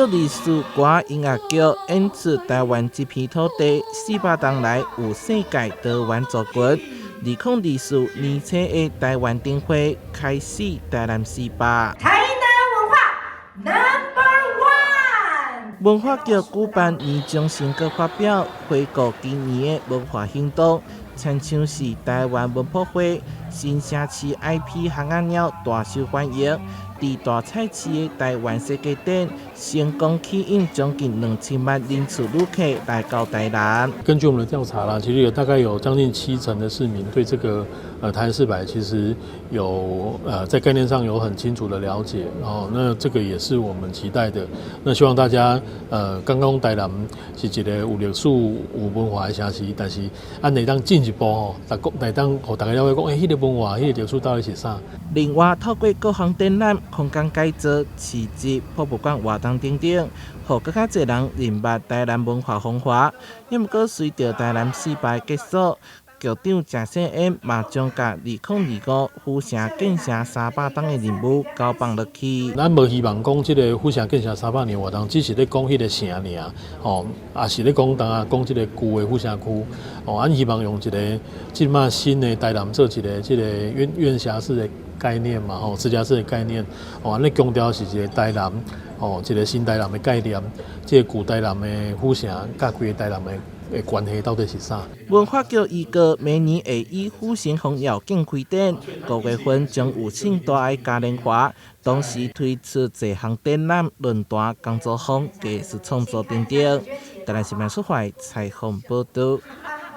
1924歌音樂劇演出台灣這片土地400冬來有世界多元族群。2024年初的台灣燈會開始台南四百。台南文化 Number One。文化局舉辦年終成果發表，回顧今年的文化行動，親像是台灣文博會新城市 IP 蜂仔鳥大受歡迎。佇大菜市的台灣設計展，成功吸引將近2000萬人次旅客來到台南。根據我們的調查啦，其實有大概有將近7成的市民對這個台南四百其實有在概念上有很清楚的了解哦。那這個也是我們期待的。那希望大家剛剛台南是一個有歷史、有文化的城市，但是按會當進一步吼，大國會當予大家了解講，彼個文化、彼個歷史到底是啥？另外，透過各項展覽、空間改造、市集、博物館活動等等，予閣較濟人認捌台南文化風華。也毋過，隨著台南四百結束，局長鄭世恩嘛將共2025府城建城300冬的任務交棒落去。咱無希望講這個府城建城300年活動，只是咧講彼個城爾，吼，也是咧講當下講這個舊的府城區，哦，咱希望用一個這馬新的台南做一個這個院轄市的概念嘛，吼，直轄市的概念，哦，咱咧強調是一個台南，哦，一個新台南的概念，這個舊台南的府城佮規個台南的關係到底是啥？文化局預告明年會以府城風耀景開展，5月份將有盛大的嘉年華，同時推出濟項展覽、論壇、工作坊、藝術創作等等。台南新聞出發採訪報導。